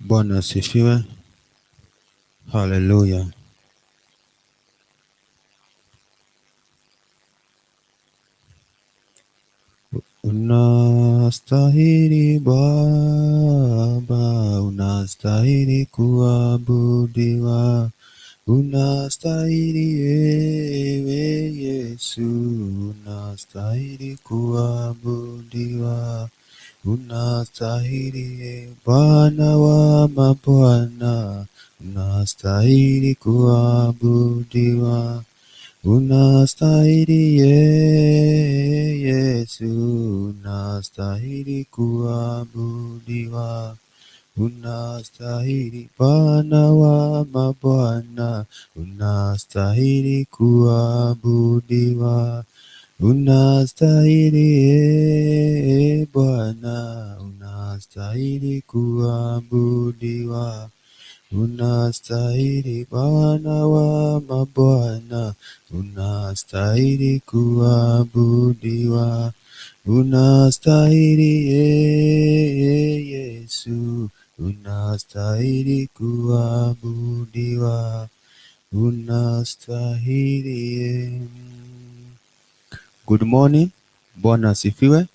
Bwana asifiwe. Haleluya. Unastahili Baba, unastahili kuabudiwa, unastahili ewe Yesu, unastahili kuabudiwa, unastahili Bwana wa mabwana, unastahili kuabudiwa. Unastahili Yesu, unastahili kuabudiwa, unastahili Bwana wa mabwana, unastahili kuabudiwa, unastahili Bwana, unastahili kuabudiwa. Unastahili Bwana wa mabwana, unastahili kuabudiwa, unastahili Yesu, unastahili kuabudiwa, unastahili. Good morning, Bwana asifiwe.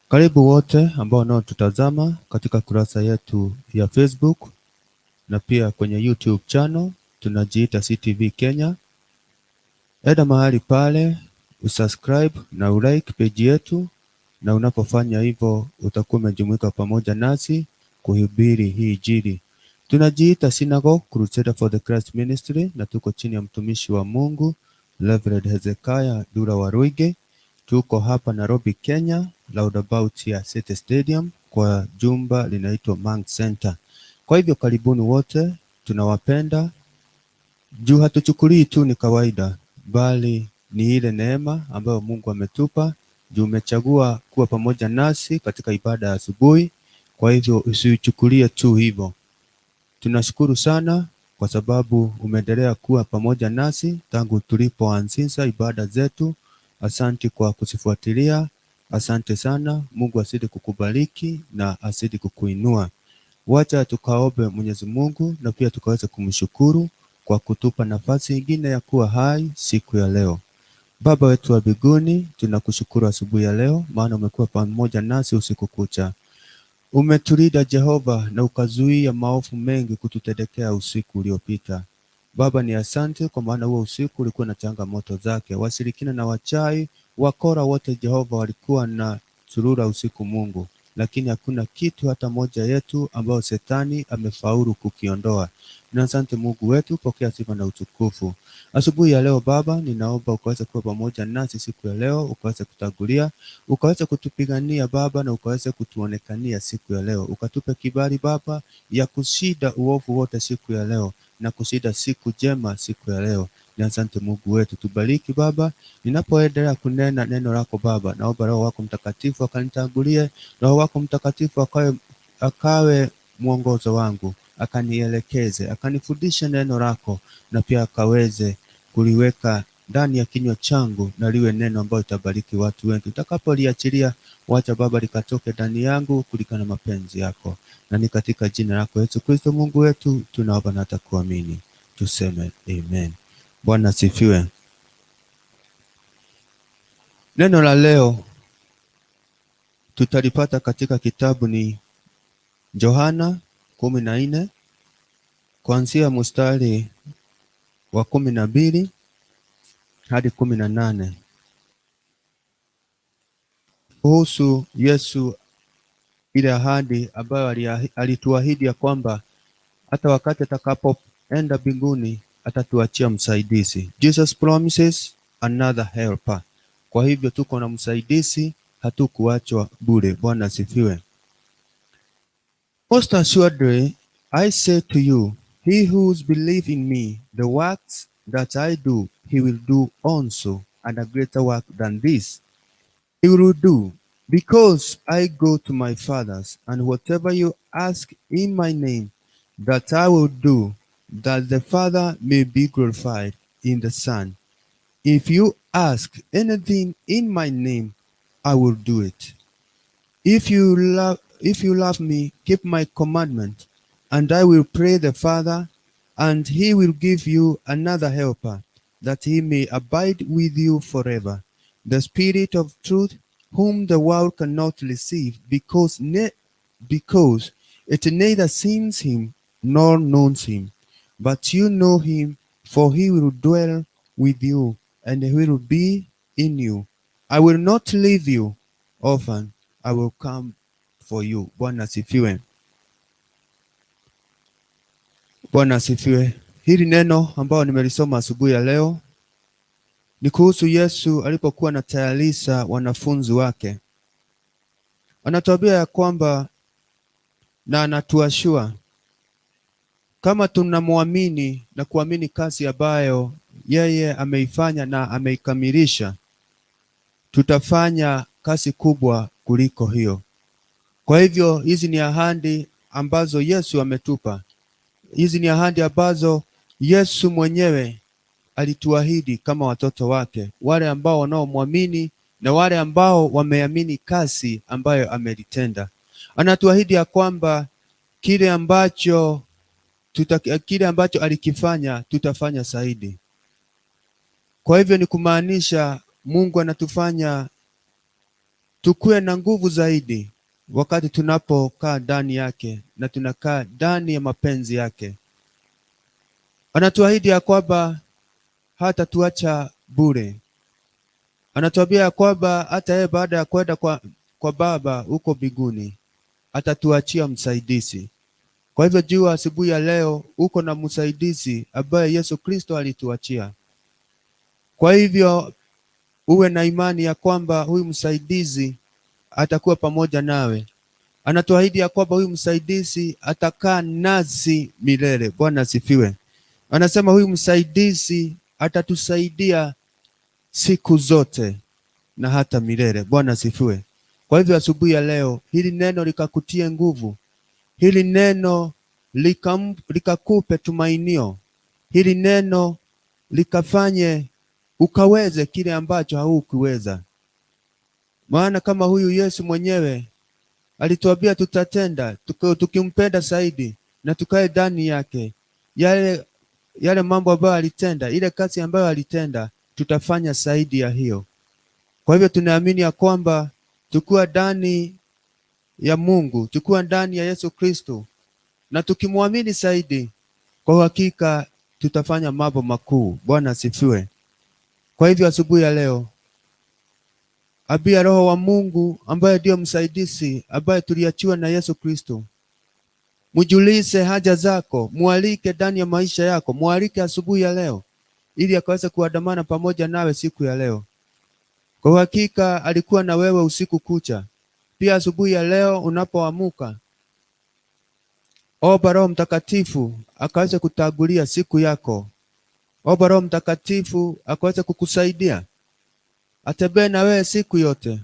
Karibu wote ambao wanaotutazama katika kurasa yetu ya Facebook na pia kwenye YouTube channel tunajiita CTV Kenya. Enda mahali pale usubscribe na ulike page yetu, na unapofanya hivyo utakuwa umejumuika pamoja nasi kuhubiri hii Injili. Tunajiita Synagogue Crusader for the Christ Ministry na tuko chini ya mtumishi wa Mungu Reverend Hezekiah Dura Waruige. Tuko hapa Nairobi, Kenya, roundabout ya City Stadium kwa jumba linaitwa Monk Center. Kwa hivyo karibuni wote, tunawapenda juu hatuchukulii tu ni kawaida, bali ni ile neema ambayo Mungu ametupa juu umechagua kuwa pamoja nasi katika ibada ya asubuhi. Kwa hivyo usiichukulie tu hivyo. Tunashukuru sana kwa sababu umeendelea kuwa pamoja nasi tangu tulipoanzisha ibada zetu. Asante kwa kuzifuatilia, asante sana. Mungu azidi kukubariki na azidi kukuinua. Wacha tukaombe Mwenyezi Mungu na pia tukaweze kumshukuru kwa kutupa nafasi ingine ya kuwa hai siku ya leo. Baba wetu wa mbinguni, tunakushukuru asubuhi ya leo, maana umekuwa pamoja nasi usiku kucha. Umetulinda Jehova na ukazuia maovu mengi kututendekea usiku uliopita. Baba ni asante kwa maana huo usiku ulikuwa na changamoto zake. Washirikina na wachai, wakora wote Jehova walikuwa na surura usiku Mungu, lakini hakuna kitu hata moja yetu ambayo shetani amefaulu kukiondoa. Na asante Mungu wetu, pokea sifa na utukufu. Asubuhi ya leo Baba, ninaomba ukaweze kuwa pamoja nasi siku ya leo, ukaweze kutangulia, ukaweze kutupigania Baba, na ukaweze kutuonekania siku ya leo, ukatupe kibali Baba ya kushinda uovu wote siku ya leo na kushinda siku njema siku ya leo. Ni asante Mungu wetu, tubariki Baba. Ninapoendelea kunena neno lako Baba, naomba Roho wako Mtakatifu akanitangulie, Roho wako Mtakatifu akawe mwongozo wangu, akanielekeze, akanifundishe neno lako, na pia akaweze kuliweka ndani ya kinywa changu, na liwe neno ambayo itabariki watu wengi. Utakapoliachilia, wacha Baba likatoke ndani yangu kulingana na mapenzi yako, na ni katika jina lako Yesu Kristo Mungu wetu tunaomba na hata kuamini, tuseme amen. Bwana asifiwe. Neno la leo tutalipata katika kitabu ni Yohana 14 kuanzia mstari wa 12 hadi 18 kuhusu Yesu, ile ahadi ambayo alituahidi ya kwamba hata wakati atakapoenda mbinguni atatuachia msaidizi. Jesus promises another helper. Kwa hivyo tuko na msaidizi, hatukuachwa bure. Bwana asifiwe. Most assuredly I say to you, he who believes in me, the works that I do, he will do also, and a greater work than this he will do, because I go to my Father's, and whatever you ask in my name, that I will do, that the Father may be glorified in the Son. If you ask anything in my name, I will do it. If you love, If you love me, keep my commandment, and I will pray the Father, and he will give you another helper, that he may abide with you forever. The Spirit of truth, whom the world cannot receive, because it neither sees him nor knows him. But you know him, for he will dwell with you and he will be in you. I will not leave you orphan, I will come for you. Bwana asifiwe. Bwana asifiwe. Hili neno ambalo nimelisoma asubuhi ya leo ni kuhusu Yesu alipokuwa anatayarisha wanafunzi wake. Anatuambia ya kwamba na anatuassure kama tunamwamini na kuamini kazi ambayo yeye ameifanya na ameikamilisha, tutafanya kazi kubwa kuliko hiyo. Kwa hivyo hizi ni ahadi ambazo Yesu ametupa. Hizi ni ahadi ambazo Yesu mwenyewe alituahidi kama watoto wake, wale ambao wanaomwamini na wale ambao wameamini kazi ambayo amelitenda. Anatuahidi ya kwamba kile ambacho alikifanya tutafanya zaidi. Kwa hivyo ni kumaanisha Mungu anatufanya tukuwe na nguvu zaidi wakati tunapokaa ndani yake na tunakaa ndani ya mapenzi yake. Anatuahidi ya kwamba hatatuacha bure. Anatuambia ya kwamba hata yeye baada ya kwenda kwa Baba huko mbinguni atatuachia msaidizi. Kwa hivyo jua asubuhi ya leo uko na msaidizi ambaye Yesu Kristo alituachia. Kwa hivyo uwe na imani ya kwamba huyu msaidizi atakuwa pamoja nawe. Anatuahidi ya kwamba huyu msaidizi atakaa nasi milele. Bwana asifiwe. Anasema huyu msaidizi atatusaidia siku zote na hata milele. Bwana asifiwe. Kwa hivyo asubuhi ya leo hili neno likakutie nguvu, hili neno likakupe tumainio, hili neno likafanye ukaweze kile ambacho haukuweza. Maana kama huyu Yesu mwenyewe alituambia tutatenda tukimpenda zaidi na tukae ndani yake, yale mambo ambayo alitenda, ile kazi ambayo alitenda, tutafanya zaidi ya hiyo. Kwa hivyo tunaamini ya kwamba tukiwa ndani ya Mungu, tukiwa ndani ya Yesu Kristo na tukimwamini zaidi, kwa uhakika tutafanya mambo makuu. Bwana asifiwe. Kwa hivyo asubuhi ya leo, ambia Roho wa Mungu ambaye ndiyo msaidizi ambaye tuliachiwa na Yesu Kristo, mjulishe haja zako, mualike ndani ya maisha yako, mualike asubuhi ya leo ili akaweze kuandamana pamoja nawe siku ya leo. Kwa uhakika alikuwa na wewe usiku kucha. Pia asubuhi ya leo unapoamuka, omba Roho Mtakatifu akaweze kutangulia siku yako. Omba Roho Mtakatifu akaweze kukusaidia, atembee na wewe siku yote.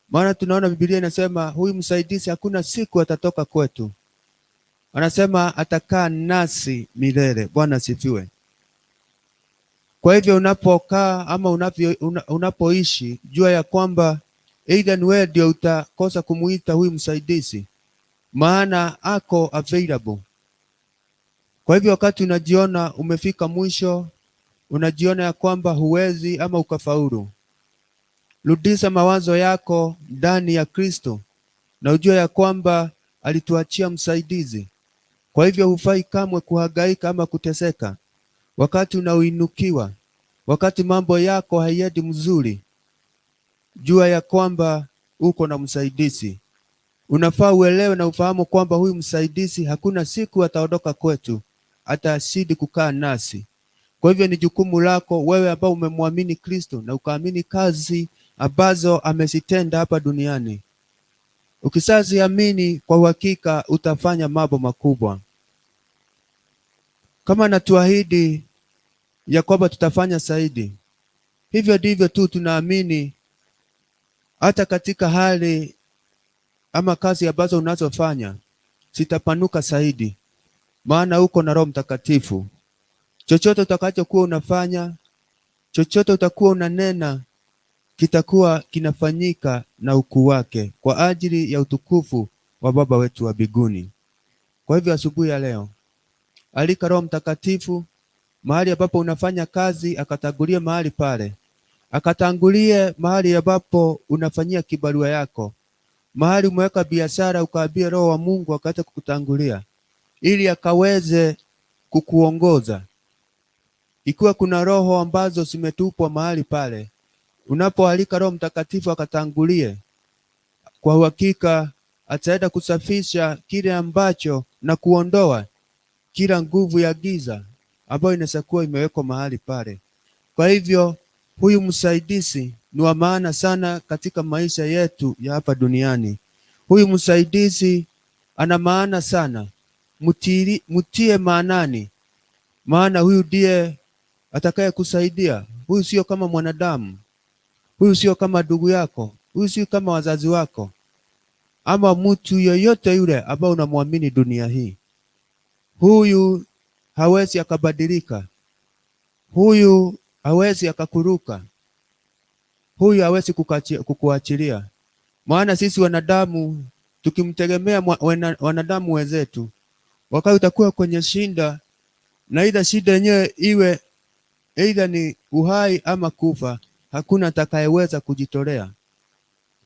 Maana tunaona Biblia inasema huyu msaidizi hakuna siku atatoka kwetu, anasema atakaa nasi milele. Bwana asifiwe. Kwa hivyo unapokaa ama unapoishi, jua ya kwamba either ni wewe ndio utakosa kumuita huyu msaidizi, maana ako available. Kwa hivyo wakati unajiona umefika mwisho, unajiona ya kwamba huwezi ama ukafaulu, rudisha mawazo yako ndani ya Kristo na ujue ya kwamba alituachia msaidizi. Kwa hivyo hufai kamwe kuhangaika ama kuteseka wakati unaoinukiwa, wakati mambo yako haiendi mzuri, jua ya kwamba uko na msaidizi. Unafaa uelewe na ufahamu kwamba huyu msaidizi hakuna siku ataondoka kwetu, atazidi kukaa nasi. Kwa hivyo ni jukumu lako wewe ambao umemwamini Kristo na ukaamini kazi ambazo amezitenda hapa duniani. Ukishaziamini kwa uhakika utafanya mambo makubwa. Kama anatuahidi ya kwamba tutafanya zaidi, hivyo ndivyo tu tunaamini hata katika hali ama kazi ambazo unazofanya zitapanuka zaidi, maana uko na Roho Mtakatifu. Chochote utakachokuwa unafanya, chochote utakuwa unanena, kitakuwa kinafanyika na ukuu wake kwa ajili ya utukufu wa Baba wetu wa mbinguni. Kwa hivyo asubuhi ya leo, alika Roho Mtakatifu mahali ambapo unafanya kazi, akatangulie mahali pale, akatangulie mahali ambapo unafanyia kibarua yako, mahali umeweka biashara, ukaambia Roho wa Mungu akaweze kukutangulia ili akaweze kukuongoza. Ikiwa kuna roho ambazo zimetupwa mahali pale, unapoalika Roho Mtakatifu akatangulie, kwa uhakika ataenda kusafisha kile ambacho na kuondoa kila nguvu ya giza ambayo inaweza kuwa imewekwa mahali pale. Kwa hivyo huyu msaidizi ni wa maana sana katika maisha yetu ya hapa duniani. Huyu msaidizi ana maana sana, mtie maanani, maana huyu ndiye atakaye kusaidia. Huyu sio kama mwanadamu, huyu sio kama ndugu yako, huyu sio kama wazazi wako ama mtu yoyote yule ambao unamwamini dunia hii. Huyu hawezi akabadilika, huyu hawezi akakuruka, huyu hawezi kukuachilia. Maana sisi wanadamu tukimtegemea wanadamu wenzetu, wakati utakuwa kwenye shinda, na ila shida yenyewe iwe aidha ni uhai ama kufa, hakuna atakayeweza kujitolea.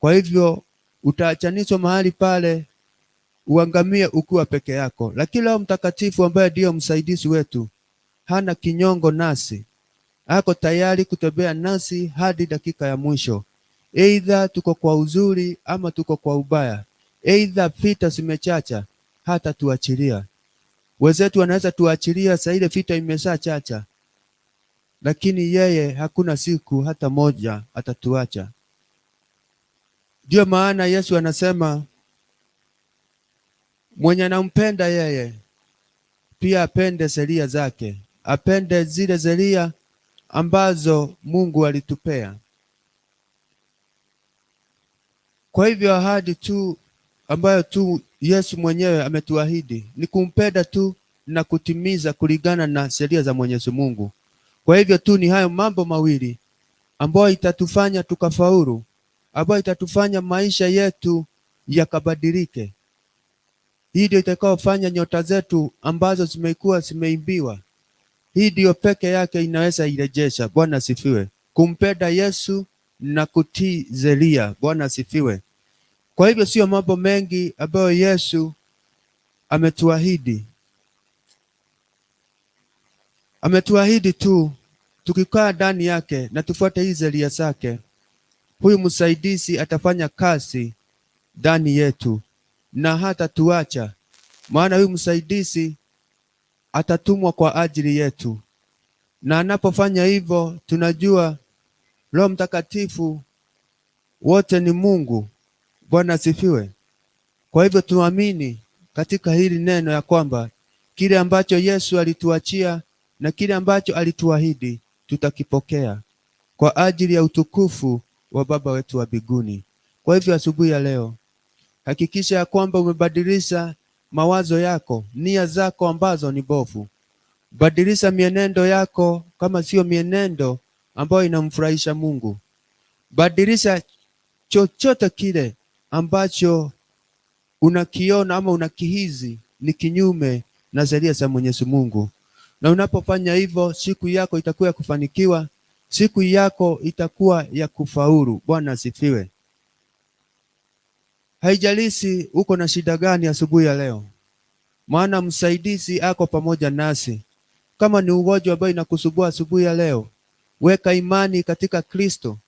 Kwa hivyo utaachanishwa mahali pale, uangamie ukiwa peke yako. Lakini Roho Mtakatifu ambaye ndiyo msaidizi wetu hana kinyongo nasi, ako tayari kutembea nasi hadi dakika ya mwisho. Aidha tuko kwa uzuri ama tuko kwa ubaya, aidha vita zimechacha, hata tuachilia. Wenzetu wanaweza tuachilia saa ile vita imeshachacha, lakini yeye hakuna siku hata moja atatuacha. Ndiyo maana Yesu anasema mwenye anampenda yeye pia apende sheria zake, apende zile sheria ambazo Mungu alitupea. Kwa hivyo ahadi tu ambayo tu Yesu mwenyewe ametuahidi ni kumpenda tu na kutimiza kulingana na sheria za Mwenyezi Mungu. Kwa hivyo tu ni hayo mambo mawili ambayo itatufanya tukafaulu, ambayo itatufanya maisha yetu yakabadilike. Hii ndio itakayofanya nyota zetu ambazo zimekuwa zimeimbiwa, hii ndio peke yake inaweza irejesha. Bwana asifiwe. Kumpenda Yesu na kutii sheria. Bwana asifiwe. Kwa hivyo sio mambo mengi ambayo Yesu ametuahidi. Ametuahidi tu tukikaa ndani yake na tufuate hizi sheria zake, huyu msaidizi atafanya kazi ndani yetu na hata tuacha, maana huyu msaidizi atatumwa kwa ajili yetu, na anapofanya hivyo tunajua Roho Mtakatifu wote ni Mungu. Bwana asifiwe. Kwa hivyo tuamini katika hili neno ya kwamba kile ambacho Yesu alituachia na kile ambacho alituahidi tutakipokea kwa ajili ya utukufu wa Baba wetu wa mbinguni. Kwa hivyo asubuhi ya leo hakikisha ya kwamba umebadilisha mawazo yako, nia zako ambazo ni bovu. Badilisha mienendo yako kama sio mienendo ambayo inamfurahisha Mungu. Badilisha chochote kile ambacho unakiona ama unakihisi ni kinyume na sheria za Mwenyezi Mungu. Na unapofanya hivyo, siku yako itakuwa ya kufanikiwa, siku yako itakuwa ya kufaulu. Bwana asifiwe. Haijalishi uko na shida gani asubuhi ya leo, maana msaidizi ako pamoja nasi. Kama ni ugonjwa ambao inakusumbua asubuhi ya leo, weka imani katika Kristo,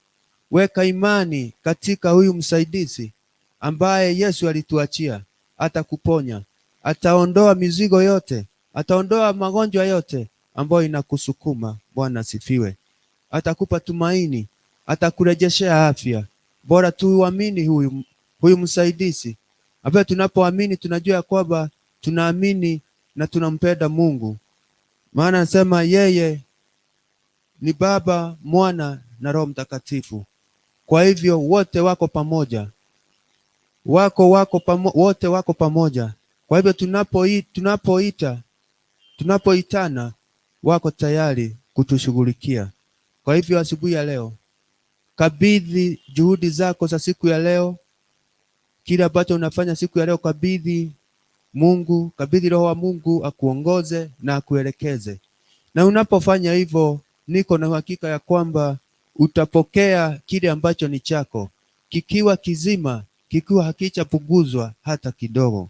weka imani katika huyu msaidizi ambaye Yesu alituachia. Atakuponya, ataondoa mizigo yote, ataondoa magonjwa yote ambayo inakusukuma. Bwana asifiwe. Atakupa tumaini, atakurejeshea afya. Bora tuamini huyu msaidizi ambaye tunapoamini tunajua ya kwamba tunaamini na tunampenda Mungu, maana anasema yeye ni Baba, Mwana na Roho Mtakatifu. Kwa hivyo wote wako pamoja, wote wako pamoja. Kwa hivyo tunapoitana wako tayari kutushughulikia. Kwa hivyo asubuhi ya leo Kabidhi juhudi zako za siku ya leo, kile ambacho unafanya siku ya leo, kabidhi Mungu, kabidhi Roho wa Mungu akuongoze na akuelekeze. Na unapofanya hivyo, niko na uhakika ya kwamba utapokea kile ambacho ni chako, kikiwa kizima, kikiwa hakichapunguzwa hata kidogo.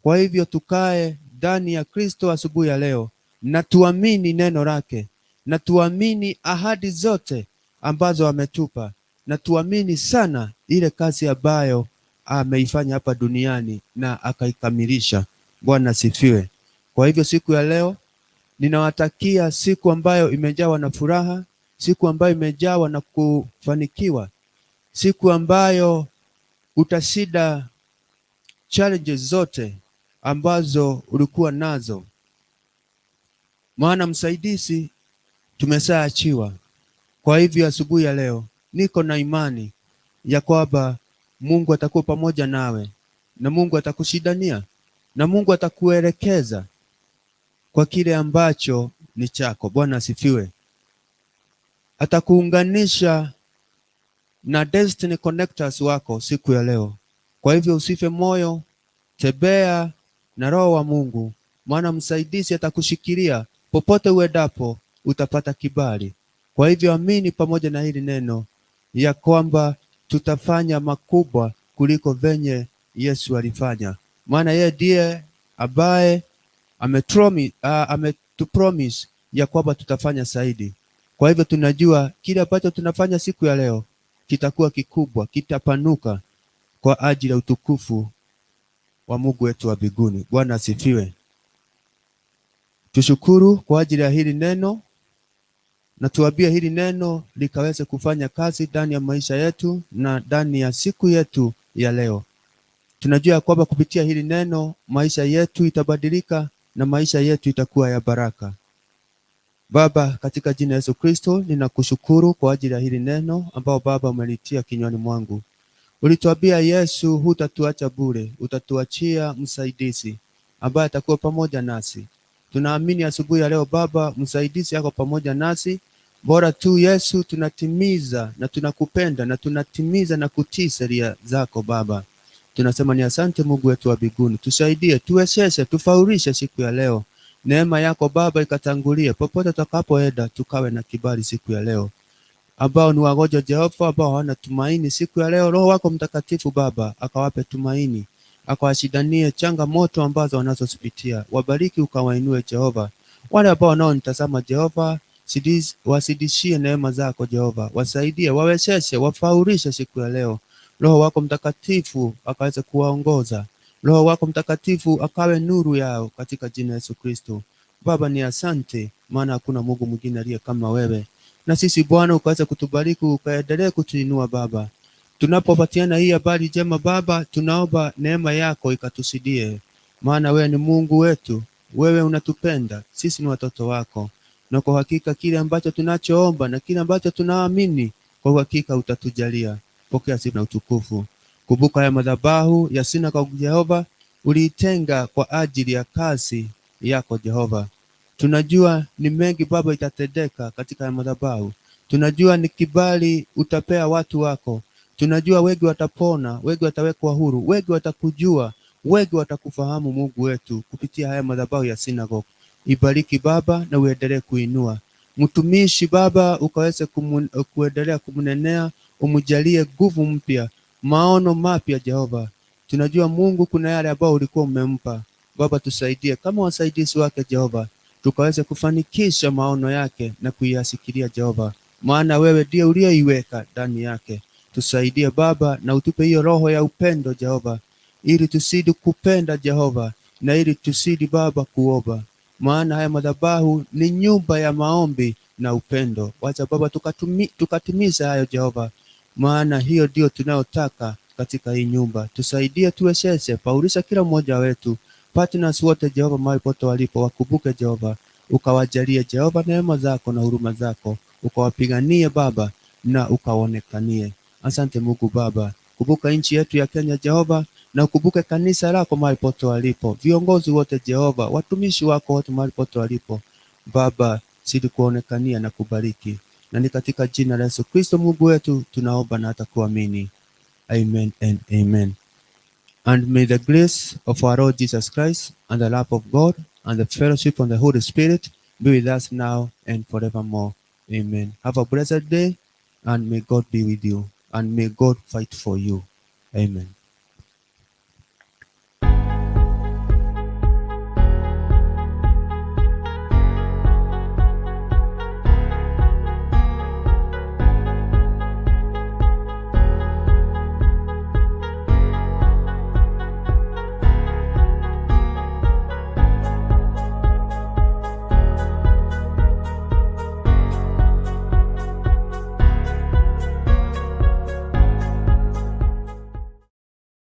Kwa hivyo tukae ndani ya Kristo asubuhi ya leo na tuamini neno lake na tuamini ahadi zote ambazo ametupa na tuamini sana ile kazi ambayo ameifanya hapa duniani na akaikamilisha. Bwana asifiwe. Kwa hivyo siku ya leo ninawatakia siku ambayo imejawa na furaha, siku ambayo imejawa na kufanikiwa, siku ambayo utashinda challenges zote ambazo ulikuwa nazo, maana msaidizi tumeshaachiwa. Kwa hivyo asubuhi ya leo niko na imani ya kwamba Mungu atakuwa pamoja nawe na Mungu atakushindania na Mungu atakuelekeza kwa kile ambacho ni chako. Bwana asifiwe. Atakuunganisha na destiny connectors wako siku ya leo. Kwa hivyo usife moyo, tembea na Roho wa Mungu, maana msaidizi atakushikilia popote uendapo, utapata kibali. Kwa hivyo amini pamoja na hili neno ya kwamba tutafanya makubwa kuliko venye Yesu alifanya, maana yeye ndiye ambaye ametupromise ya kwamba tutafanya zaidi. Kwa hivyo tunajua kile ambacho tunafanya siku ya leo kitakuwa kikubwa, kitapanuka kwa ajili ya utukufu wa Mungu wetu wa mbinguni. Bwana asifiwe. Tushukuru kwa ajili ya hili neno na tuambie hili neno likaweze kufanya kazi ndani ya maisha yetu na ndani ya siku yetu ya leo. Tunajua kwamba kupitia hili neno maisha yetu itabadilika na maisha yetu itakuwa ya baraka. Baba, katika jina la Yesu Kristo, ninakushukuru kwa ajili ya hili neno ambao Baba umelitia kinywani mwangu. Ulituambia Yesu, hutatuacha bure, utatuachia msaidizi ambaye atakuwa pamoja nasi. Tunaamini asubuhi ya leo Baba, msaidizi yako pamoja nasi. Bora tu Yesu, tunatimiza na tunakupenda na tunatimiza na kutii sheria zako Baba. Tunasema ni asante Mungu wetu wa mbinguni, tusaidie, tuwezeshe, tufaulishe siku ya leo. Neema yako Baba ikatangulie popote tutakapoenda, tukawe na kibali siku ya leo. Ambao ni wagonjwa Jehova, ambao hawana tumaini siku ya leo, Roho wako Mtakatifu Baba akawape tumaini, akawashindanie changamoto ambazo wanazozipitia. Wabariki ukawainue Jehova. Wale ambao wanaonitazama Jehova, wasidishie neema zako Jehova, wasaidie, wawezeshe, wafaulishe siku ya leo. Roho wako Mtakatifu akaweze kuwaongoza. Roho wako Mtakatifu akawe nuru yao katika jina Yesu Kristo. Baba ni asante, maana hakuna Mungu mwingine aliye kama wewe. Na sisi Bwana ukaweze kutubariki, ukaendelee kutuinua Baba. Tunapopatiana hii habari njema Baba, tunaomba neema yako ikatusidie, maana wewe ni Mungu wetu, wewe unatupenda, sisi ni watoto wako, na kwa hakika kile ambacho tunachoomba na kile ambacho tunaamini, kwa uhakika utatujalia. Pokea sifa na utukufu. Kumbuka haya madhabahu ya Synagogue Jehova, uliitenga kwa ajili ya kazi yako Jehova. Tunajua ni mengi Baba itatendeka katika haya madhabahu. Tunajua ni kibali utapea watu wako. Tunajua wengi watapona, wengi watawekwa huru, wengi watakujua, wengi watakufahamu Mungu wetu kupitia haya madhabahu ya Synagogue. Ibariki Baba na uendelee kuinua mtumishi Baba, ukaweze kuendelea kumnenea, umjalie nguvu mpya, maono mapya Jehova. Tunajua Mungu kuna yale ambayo ulikuwa umempa Baba, tusaidie kama wasaidizi wake Jehova, tukaweze kufanikisha maono yake na kuyasikilia Jehova, maana wewe ndiye uliyeiweka ndani yake. Tusaidie Baba na utupe hiyo roho ya upendo Jehova, ili tusidi kupenda Jehova na ili tusidi Baba kuomba, maana haya madhabahu ni nyumba ya maombi na upendo. Wacha Baba tukatimiza hayo Jehova, maana hiyo ndio tunayotaka katika hii nyumba. Tusaidie, tuwezeshe, paulisha kila mmoja wetu, partners wote Jehova, mahali pote walipo, wakumbuke Jehova, ukawajalie Jehova neema zako na huruma zako, ukawapiganie Baba na ukaonekanie. Asante Mungu Baba, kumbuka nchi yetu ya Kenya Jehova, na ukumbuke kanisa lako mahali pote walipo, viongozi wote Jehova, watumishi wako wote mahali pote walipo Baba, zidi kuonekania na kubariki. Na ni katika jina la Yesu Kristo Mungu wetu tunaomba na hata kuamini. Amen and amen. And may the grace of our Lord Jesus Christ and the love of God and the fellowship of the Holy Spirit be with us now and forevermore. Amen. Have a blessed day, and may God be with you, and may God fight for you. Amen.